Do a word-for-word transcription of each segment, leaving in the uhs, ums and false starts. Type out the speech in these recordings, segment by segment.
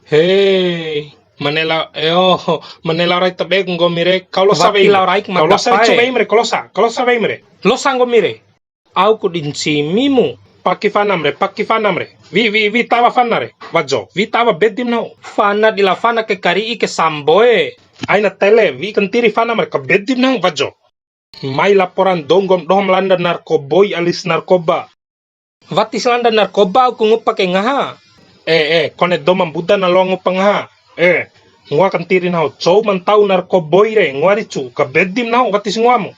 Hei, mane la, eo, mane lao rai tabe nggomi re, kau losa. Wati wei lao rai ke. Kau mada losa pae. Ricu weim re, kau losa, kau losa weim re. Losa nggomi re. Au ku di ncimimu. Paki fanam re, paki fanam re. Wi, wi, wi tawa fana re. Wajo, wi tawa bedim nahu. Fana di la fana ke kari'i ke samboe. Aina tele, wi kentiri fanam re, ka bedim nahu, wajo. Mai laporan dou nggom dohom landa narkoboi alis narkoba. Watis landa narkoba au ku ngupa ke ngaha. Eh, eh, kone dou ma mbuda na loa ngupa ngaha. Eh, ngoa kentiri nahu, cou ma ntau narkoboi re, ngoa ricu, ka bedim nahu, watis ngoamu.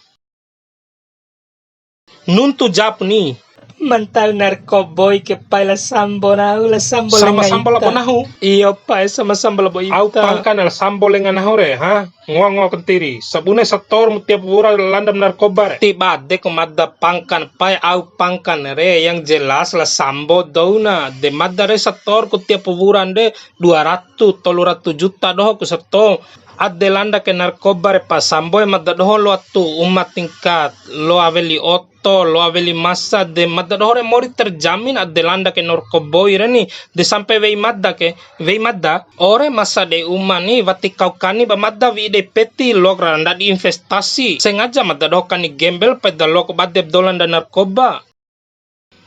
Nuntu jap ni. Ma ntau narkoboi ke pae la sambo nahu, la sambo lenga ita. Sama sambo labo nahu. Iyo pae sama sambo labo ita. Au pangkan la sambo lenga nahu re, ha? Ngoa ngoa kentiri. Sabune sator mu tiap wura landam narkoba re. Ti bade ku mada pangkan pae au pangkan re, yang jelas la sambo douna. De mada re sator ku tiap wuran de dua ratu, tolu ratu juta doho ku sator. Ade landa ke narkoba re pa samboe mada doho loa tu uma tingkat, loa weli oto, loa weli masa de mada doho re mori terjamin ade landa ke narkoboi re ni, de sampe wei mada ke, wei mada, ore masa de uma ni wati kau kani ba mada wi'i dei peti lok ra ndadi investasi, sengaja mada doho kani gembel peda lok bade doho landa narkoba.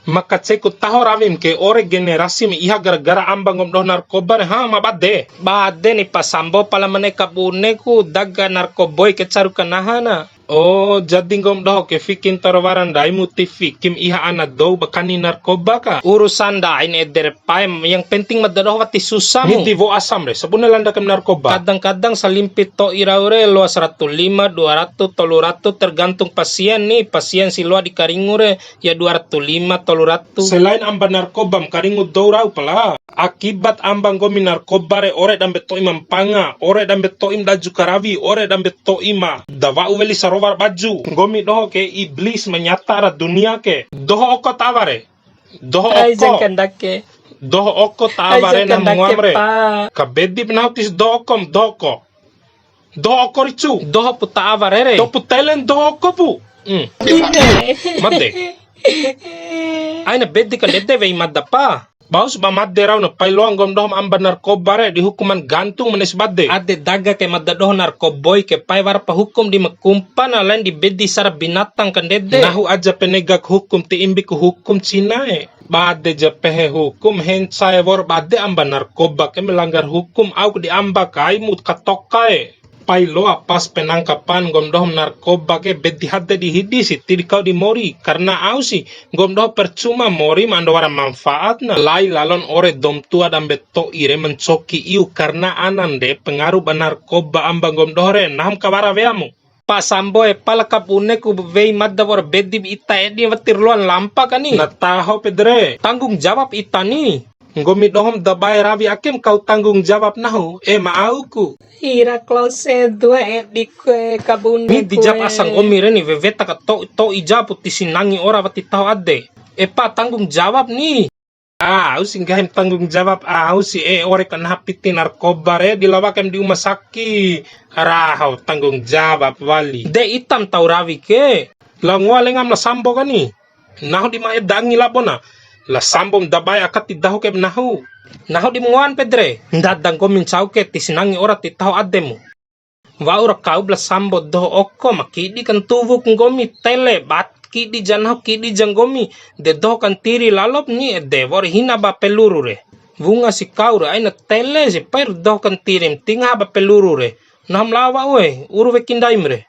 Maka cei ku taho rawim ke ore generasi ma iha gara-gara amba nggom doho narkoba re, ha, ma bade. Bade ni pa sambo pala mane kabune ku daga narkoboi ke caru kanaha na. Oh, jadi nggom doho ke fikin taro wara ndaimu ti fikim iha ana dou ba kani narkoba ka. Urusan ndain ede re paem, yang penting mada doho wati susah mu. Midi wo asam re, sabune landa kem narkoba. Kadang-kadang salimpi to'i rau re, loa saratu lima, dua ratu, tolu ratu, tergantung pasien ni, pasien si loa di karingu re, ya dua ratu lima, tolu ratu. Selain amba narkoba ma karingu dou rau pala. Akibat amba nggomi narkoba re ore dambe to'i ma mpanga, ore dambe to'i ma daju karawi, ore dambe to'i ma da wa'u weli sarowa ra baju. Nggomi doho ke iblis ma nyata ra dunia ke. Doho oko ta awa re. Doho oko. Ai jangkandake. Doho oko ta awa re na muam re. Ai jangkandake, pa. Ka bedi ba nahu tis doho oko, doho oko. Doho oko ricu. Doho pu ta awa re re. Doho pu telen doho oko pu. Hmm. Ine. Made. Aina bedi kandede wei mada pa. Bausi ba made rau na pai loa nggom doho ma amba narkoba re di hukuman gantung mena si bade. Ade daga ke mada doho narkoboi ke pai wara pa hukum di ma kumpa na lain di bedi sara binatang kandede. Nahu aja penegak hukum ti imbi ku hukum Cina e. Bade ja pehe hukum, hencae wa'ur bade amba narkoba ke melanggar hukum, au ku di amba kaimu katoka e. Pai loa pas penangkapan nggom doho ma narkoba ke bedi hade di hidi si ti di kau di mori, karena au si nggom doho percuma mori ma ando wara manfaatna. Lai lalon ore dou ma tua dambe to'i re mencoki iu karena anan de pengaruh ba narkoba amba nggom doho re, nahu ma kawara weamu. Pa sambo e, pala kabune ku wei mada wa'ur bedi ba ita edi wati ra loan lampa kani. Na taho pede re. Tanggung jawab ita ni. Nggomi doho ma dabae rawi ake ma kau tanggung jawab nahu, e ma au ku. Ira klose dua edi ku e kabune ku e. Ni di jawab asa nggomi re ni, weweta ka to'i, to'i japu ti si nangi ora wati taho ade. E pa tanggung jawab ni. Au si nggahi ma tanggung jawab, au si e ore ka naha piti narkoba re, di lawa kaim di uma saki. Raho tanggung jawab wali. De ita ma tau rawi ke. La ngoa lengam la sambo kani. Nahu di ma eda angi labo na. La sambo ma dabae aka ti dahu kaim nahu. Nahu di ma ngoan pede re. Ndada nggomi ncau ke ti si nangi ora ti taho ademu. Wa'ura kau ba la sambo doho oko ma kidi kantuwu ku nggomi tele, bat kidi ja nahu kidi ja nggomi, de doho kantiri lalop ni ede wa'ur hina ba peluru re. Wunga si kau re aina tele si pair doho kantiri ma ti ngaha ba peluru re. Nahu ma lawa oe, uru weki ndaim re.